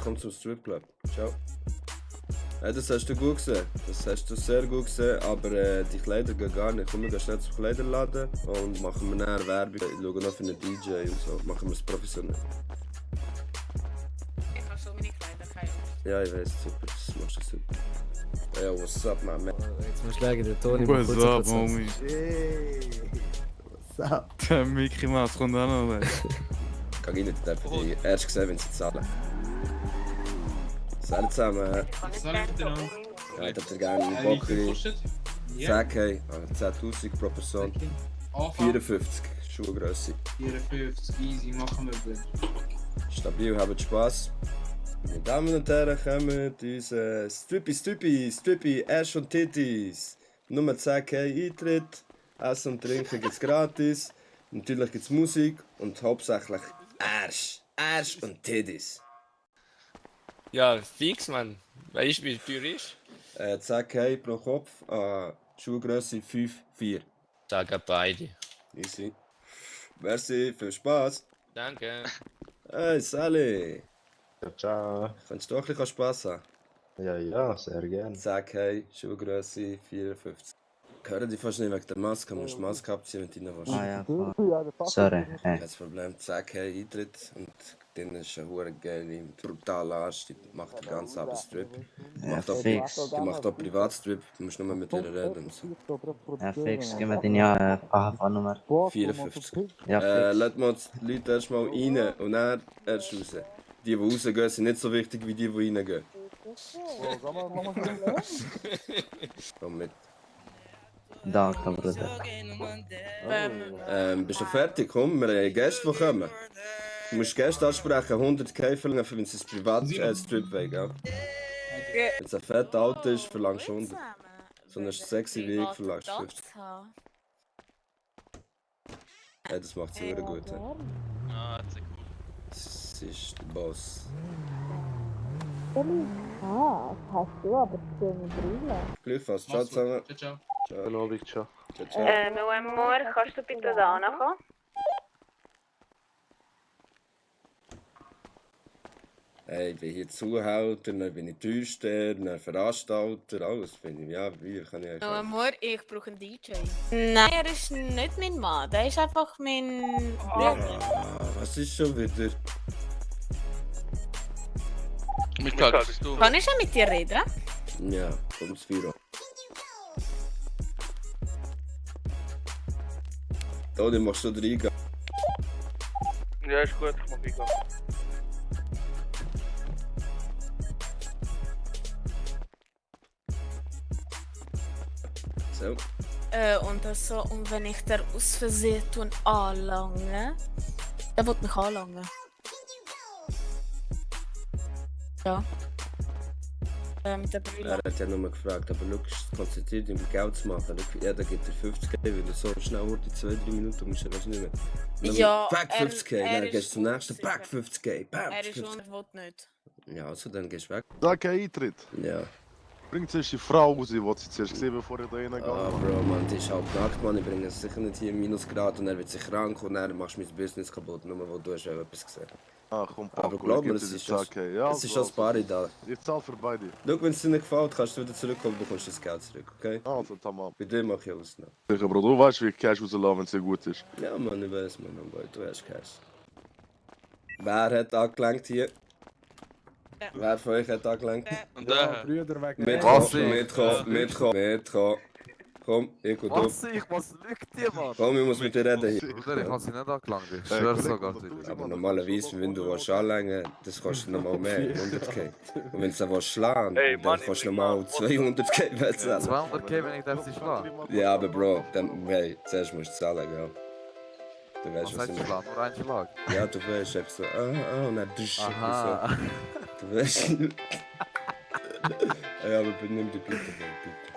Komm zum Stripclub. Ciao. Das hast du gut gesehen. Das hast du sehr gut gesehen, aber die Kleider gehen gar nicht. Komm, wir gehen schnell zum Kleiderladen und machen wir nachher Werbung. Ich schaue noch für einen DJ und so. Machen wir es professionell. Ich habe so meine Kleider, keine Angst. Ja, ich weiß, super. Das machst du super. Ja, what's up, man? Jetzt musst du legen, der Toni What's kurz up, etwas homie? Hey, what's up? Der Mickey Mouse kommt auch noch weg. Kann ich nicht einfach die erst gesehen, wenn sie zahlen. Salut zusammen. Salut miteinander. Ja, ich hätte gerne einen Wie viel Bockeri. kostet? 10k, 10.000 pro Person. Anfang 54 Schuhgröße. 54, easy, machen wir gut. Stabil, habt Spaß. Meine Damen und Herren, kommen diese Strippy, Ash und Titties. Nur 10k Eintritt, Essen und Trinken gibt's gratis. Natürlich gibt's Musik und hauptsächlich Arsch und Titties. Ja, fix, Mann. Weißt du, wie teuer ist? 10k pro Kopf, Schuhgröße 5,4. Sagen beide. Easy. Merci, viel Spaß. Danke. Hey, Sally. Ciao. Kannst du auch ein bisschen Spaß haben? Ja, sehr gerne. 10k, Schuhgröße 54. Hören die fast nicht wegen der Maske, du musst die Maske abziehen, wenn du rein willst. Ah ja, voll. Sorry. Kein Problem, 10k Eintritt und dann ist eine hure geile, brutale Arsch, die macht den ganzen Abend Strip. Die Ja, macht auch, fix. die macht auch Privatstrip, du musst nur mit ihr reden und so. Ja, fix. Gib mir deine AHV-Nummer. 54. Ja, fix. Lass mal die Leute erstmal rein und dann erst raus. Die rausgehen, sind nicht so wichtig wie die reingehen. Komm mit. Danke, Bruder. Bist du fertig? Komm, wir haben Gäste, die kommen. Du musst Gäste ansprechen, 100k verlangen, wenn sie ein Privatstrip wollen, gell? Wenn es ein fetter Auto ist, verlangst du 100. So einen sexy Weg verlangst du 50. Ja, das macht sie sehr gut. Ja. Ah, das ist cool. Das ist der Boss. Hast du aber schöne Brille. Gleichfalls, ciao zusammen. Ciao, ciao. Guten Abend, ciao. Ciao, ciao. Mein Amor, kannst du bitte da ankommen? Hey, ich bin hier Zuhälter, dann bin ich Türsteher, dann Veranstalter, alles bin ich. Ja, wie kann ich euch Mein helfen? Amor, ich brauche einen DJ. Nein, er ist nicht mein Mann, der ist einfach mein Bruder. Ah, was ist schon wieder? Mika, bist du? Kann ich schon mit dir reden? Ja, komm ins Büro. Toni, machst du reingehen? Ja, ist gut, ich mach Mika. So. Und wenn ich dir aus Versehen anlange, der will mich anlangen. Ja. Mit der Brille. Er hat ja nur gefragt, aber schau, konzentriert dich, um Geld zu machen. Jeder gibt dir 50k, weil du so schnell in 2-3 Minuten musst du das nicht mehr. Dann Ja, Pack 50k, er dann ist gehst du zum nächsten, unsicher. Pack 50k, bam, Er ist 50. schon, er will nicht. Ja, also dann gehst du weg. Sag keinen Eintritt. Ja. Bring zuerst die Frau raus, die sie zuerst gesehen, bevor ich da reingehe. Ah, Bro, man, die ist halb nackt, man. Ich bringe es sicher nicht hier in Minusgrad und er wird sich krank und dann machst du mein Business kaputt, nur weil du hast ja etwas gesehen. Ah, komm, Aber Paco, glaub ich mir, geb es dir ist die schon 10K. Ja, es ist schon ein Pari da. Ich zahl für beide. Schau, wenn es dir nicht gefällt, kannst du wieder zurückkommen und bekommst das Geld zurück, okay? Also, tamam. Bei dir mache ich Ausnahme. Sicher, Bro, du weißt, wie ich Cash rauslasse, wenn es dir gut ist. Ja, Mann, ich weiß, Mann, aber du hast Cash. Wer hat angelenkt hier? Ja. Wer von euch hat angelenkt? Und der? Brüder wegen Mitkommen. Komm, ich und du. Was lügt dir, Mann? Komm, ich muss mit dir reden hier. Bruder, ich kann sie nicht angelangt. Ich Hey, schwör's komm, sogar komm, zu dir. Aber normalerweise, wenn du was anlängen, das kostet nochmal mehr, 100k. Und wenn du was schlagen, dann kostet nochmal 200k bezahlen. 200k, wenn ich darf sie schlagen. Ja, aber Bro, dann, hey, zuerst musst du zahlen, gell? Du weißt, Was was heißt ich meine. schlagen? Nur ein Schlag. Ja, du weißt, einfach so, und dann dusch, so. Aha. Du weißt. Ja, aber nimm die bitte, Bro, bitte.